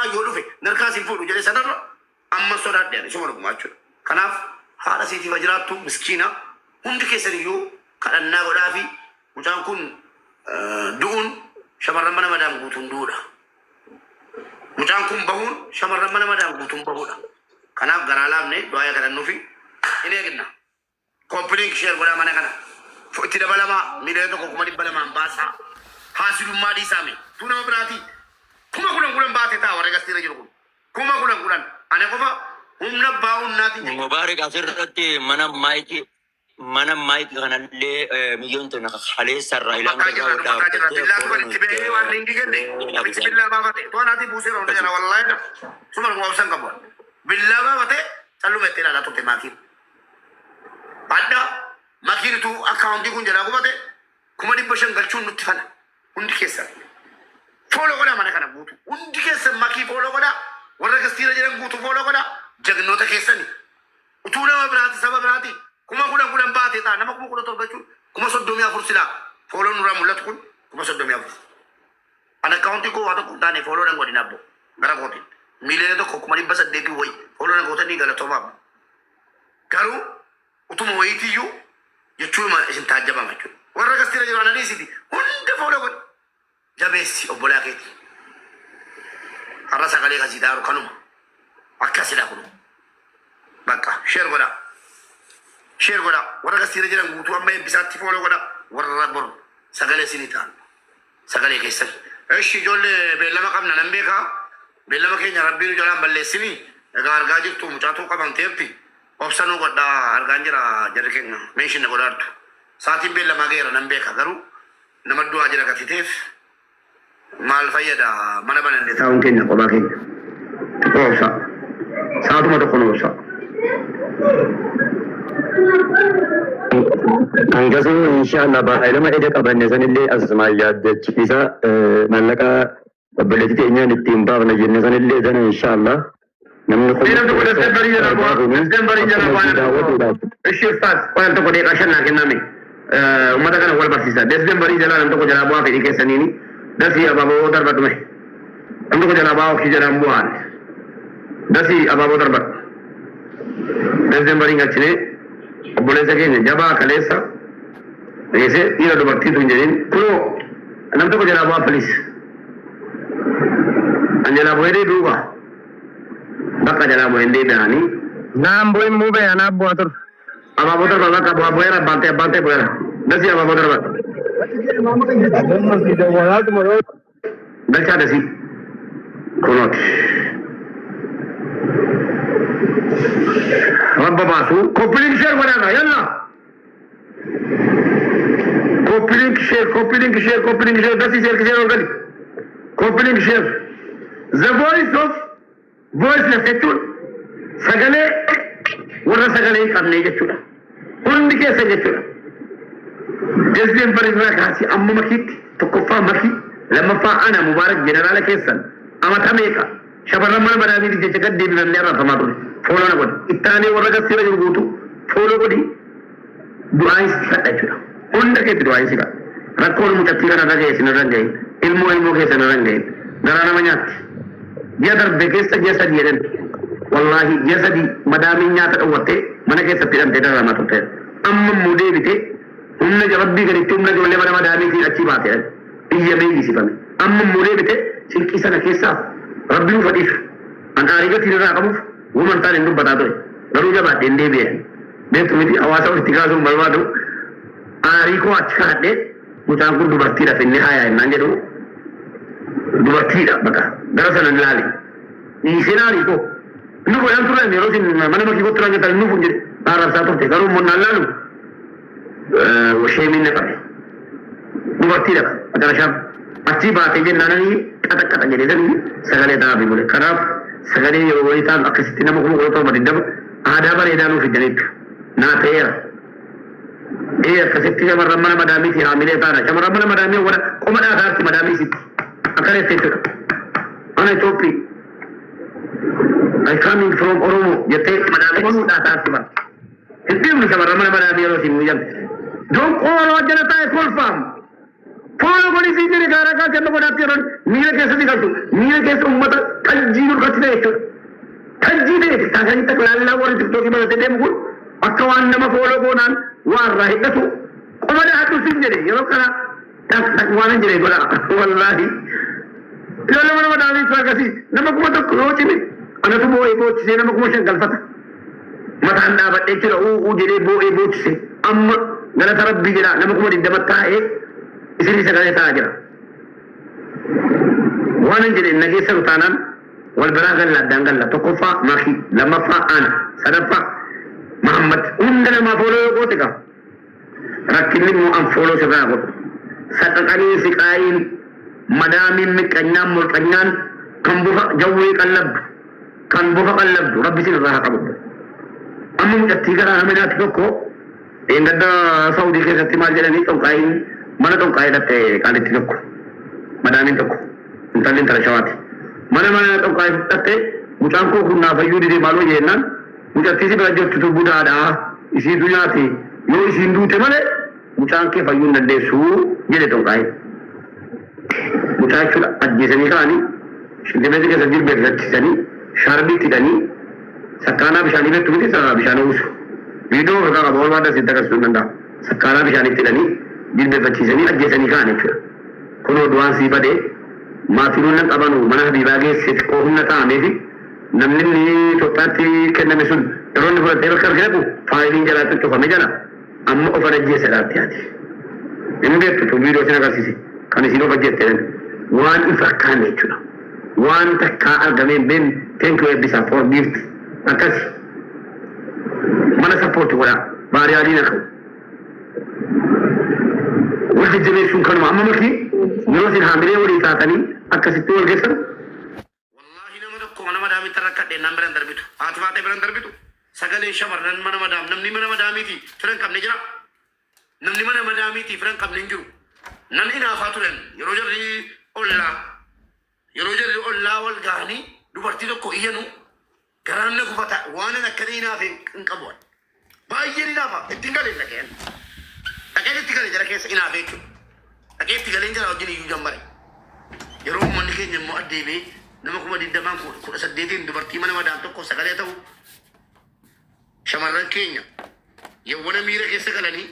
Yoo dhufe narkaa sin fuudhu jedhe sanarra amma sodaadhe ani suma dhugumaa jechuudha. Kanaaf haadha siitiif haa jiraattu, miskiina. Hundi keessan iyyuu kadhannaa godhaa fi mucaan kun du'uun shamarran mana madaam guutuun du'uudha. Mucaan kun bahuun shamarran mana madaam guutuun bahuudha. Kanaaf garaa laafne du'aa kadhannuu fi hin eegna. Copy link share godhaa mana kana. Itti dabalamaa 1,200,000n baasaa. Haasidummaa dhiisaa mee. Tuu nama biraatii 10,000 10 baate ta'a warri gastiirra jiru kun. 10,000 10. Ana qofa humna baa'unnaatiin jechuudha. Mubaarik, asirratti mana maayikii kanallee miyyoon tun kaleessa irraa ilaan Dubbataa irraa jirra, dubbataa jirra. dhaabbattee Billaatu fooloo walitti ba'ee waan linkii kenne. Namichi billaa baafate. To'anaatii buuseera hunda jala wallaahi. Suma dhuguma obsan qabu. Billaa baafate calluma itti ilaalaa turte maakiin. Adda makiinitu akkaawuntii kun jalaa gubate 500,000 galchuun nutti fala. Hundi keessan. Follow godhaa mana kana guutu. Hundi keessan makii follow godhaa. Warra gastiira jiran guutuu follow godhaa. Jagnoota keessani. Utuu nama biraati, saba biraati 10,000 10 baatee ta'a, nama 17,000 jechuun 34,000 silaa follow nurraa mul'atu kun 34,000. An akkaawuntii koo waa tokko hin taane follow nan godhin abbo. Gara kootiin. 1,800,000 wayi follow na gootanii galatoomaa abbo. Garuu utuma wayiitiyyuu jechuun isin taajjabama jechuudha. Warra gastiira jiru analiisiti hunda follow godhi. Jabeessi obbolaa keeti. Har'a sagalee kasii daaru kanuma. Akkasidha kun. Bakka share godhaa. Share godhaa. Warra gastiira jiran guutuu amma eebbisaatti follow godhaa. Warra bor sagalee isinii ta'an. Sagalee keessan. Eshi, ijoollee, beellama qabna nan beekaa. Beellama keenya rabbiin nu jalaan balleessini. Egaa argaa jirtu, mucaatuu qabamteerti. Obsa nuu godhaa, argaan jira jarri keenya. Meeshin na godhaartu. Saatiin beellamaa ga'eera nan beeka, garuu nama du'aa jira gatiteef maal fayyada mana banannee taa'uun keenya kophaa keenya. Xiqqoo obsaa. Sa'aatuma tokko nu obsaa. Hangasuu inshallah baay'inama ija qabanne sanillee asumaan yaaddachiisa, maallaqa obboleettii teenyaan ittiin baafna jenne sanillee sana inshallah namni Mee namni tokko December jalaa bu'aa. December jalaa bu'aa namni tokko. Daawwatuudhaaf. Ishi ustaaz, qoyal tokko deeqaa 5 naa kenname. Uummata kana wal barsiisa. December jalaa nam tokko jalaa bu'aa fedhii keessaniini. Dasii abaaboo darbadhu mee. Nam tokko jalaa bu'aa, ofii jalaan bu'aan. Dasii abaaboo darbadhu. December galchinee obboleessa keenya jabaa kaleessa dhiyeessee dhiira dubartiitu hin jedhin, kunoo nam tokko jalaa bu'aa, please. An jalaa bu'ee deebi'uu qaba. Bakka jalaa bu'een deebi'anii. Naan bu'in mubee, anaaf bu'a ture. Abaaboo darba, bakka bu'aa bu'eera, abbaan ta'e, abbaan ta'e bu'eera. Dasii abaaboo darba. Galchaa dasii. Kunooti. Rabba baasu. Copy link share godhaadha. Yalla. Copy link share, copy link share, copy link share. Dasii share share ol gali. Copy link share. The voice of voiceless jechuun sagalee warra sagalee hin qabne jechuudha. Hundi keessa jechuudha. December irraa kaasee amma makiitti, tokkoffaa makii, lammaffaa ana Mubaarak jeneraala keessan amata meeqa shamarran mana madaamiitiif jecha gad deebifamnee arrabsamaa ture. Follow na godhi. Ittaanee warra gastiira jiru guutuu follow godhi, du'aan si kadha jechuudha. Hunda keetti du'aan si kadha. Rakkoon mucattii kana irra ga'e isin irra hin ga'in. Ilmoo ilmoo keessan irra hin ga'in. Garaa nama nyaatti. Ji'a darbe keessa ji'a 3 jedhan. Wallaahi ji'a 3 madaamiin nyaata dhowwattee mana keessatti hidhamtee dararamaa turte. Amma immoo deebitee humna rabbii gaditti humna ijoollee mana madaamiitiin achii baate jedhan. Iyyamee iyyisifame. Amma immoo deebitee cinqii sana keessaa rabbi nuuf dhiisu. An aarii gatiin irraa qabuuf woman taan hin dubbataa ture. Garuu jabaadheen deebi'e. Beektu miti, hawaasa ofitti kaasuun barbaadu, aarii koo achi kaa'adhee mucaan kun dubartiidha finnee haa yaa'ennaan jedhu, dubartiidha baqa gara sana hin ilaali. Dhiiseen aarii koo inni godhaan turre, yeroo isin mana makii kottu naan jettan inni nuuf jedhe arrabsaa turte, garuu immoo naan laalu sheemiin na qabe. Dubartiidha macarashaan achii baatee jennaananii qaxaqaxa jedhee sanii sagalee ta'aafii bule. Kanaaf sagalee yeroo walii ta'an akkasitti nama 17,020 aadaa bareedaa nuuf fidaniittu. Naa ta'eera. Ee, akkasitti shamarran mana madaamiitii haamilee taana. Shamarran mana madaamii wara qoma dhaataarti madaamii isitti. Akkana jettee jechuudha. Ana Itoophii. I coming from Oromo jettee qoma nuu dhaataarti bara. Hin dhiibnu shamarran mana madaamii yeroo isin miidhamte. Donqooroo jala taa'e kolfaam. Follow godhi siin jedhe, gaaraa kaasee amma godhaatti yeroo miira keessatti galtu. Miira keessa uummata qalji. ta'e jechuudha. Tajjii ta'e tiktaakanii taklaallaa warri tiktookii baratee deemu kun akka waan nama fooloo goonaan waan irraa hidhatu qoma daadhu sin jedhe yeroo kana tak tak waan hin jedhe godha wallaahi. Ijoollee mana madaamii akkasii nama 1000 yoo cime anatu boo'ee boochisee nama 5000 galfata. Mataan dhaabadhee jira uu jedhee boo'ee boochisee amma galata rabbii jedha nama 20,000 taa'ee isinii sagalee taa'aa jira. Waan hin jedhe nageessa taanaan wal biraa galla addaan galla tokkoffaa Makii lammaffaa ana sadaffaa Muhammad hunda namaa fooloo yoo goote qaba. Rakkinni immoo an fooloo sirraa godhu. Saqaqanii siqaayiin madaamiin miqqanyaan molqanyaan kan bofa jawwee qallabdu kan bofa qallabdu rabbi sin irraa haa qabu. Amma mucattii garaa nama nyaatu tokko dheengadda Saawudii keessatti maal jedhanii xonqaayiin mana xonqaayii dhatte qaalitti tokko madaamiin tokko intalli intala shawaati. Mana mana xonqaayii fudhatte mucaan koo kun naa fayyuu didee maaloo jennaan mucattii si bira jirtutu budaadha isiitu nyaate yoo isiin duute malee mucaan kee fayyuu hin dandeessu jedhe xonqaayiin. Mucaa jechuudha ajjeesanii ka'anii shintibeetii keessa jilbeeffachiisanii shaarbiitti hidhanii sakkaanaa bishaanii beektu miti isa bishaan uwwisu. Viidiyoo ofirraa qaba oolmaa adda sitti agarsiisuu hin danda'a. Sakkaanaa bishaaniitti hidhanii jilbeeffachiisanii ajjeesanii ka'an jechuudha. Kunoo du'aan sii badee maatiin humna hin qabanu mana Habiibaa geesse xiqqoo humna ta'ameefi namni inni Itoophiyaatti kenname sun yeroo inni fudhatee bakka arge dhaqu faayiliin jalaa cuccufame jala amma ofan ajjeesse dhaatti haati. Hin beektu tu viidiyoo sin agarsiise kan isiin of ajjeeste jedhan waan hin fakkaanne jechuudha. Waan takkaa argamee hin beekne thank you Eebbisaa for gift akkasi mana support godhaa baariyaaliin haa ka'u. Wal jajjabeessuun kanuma amma makii yeroo isin haamilee walii taatanii akkasitti wal geessan. Wallaahi nama tokko mana madaamitti rakkadhe naan bira hin darbitu. Haati faatee bira hin darbitu. Sagalee shamarran mana madaam namni mana madaamiiti fira hin qabne jira. Namni mana madaamiiti fira hin qabne hin jiru. Nan inaafaa turen yeroo jarri ollaa yeroo jarri ollaa wal gahanii dubartii tokko iyyanu garaan na gubata waanan akkana inaafe hin qabu. ani. Baay'een inaafa ittiin galeen dhaqeen. Dhaqeen itti gale jara keessa inaafe jechuudha. Dhaqee itti galeen jara wajjin iyyuu jammare. Yeroo uummanni keenya immoo addeebee nama 20,000 18n dubartii mana madaam tokko sagalee ta'u shamarran keenya yawwana miira keessa galanii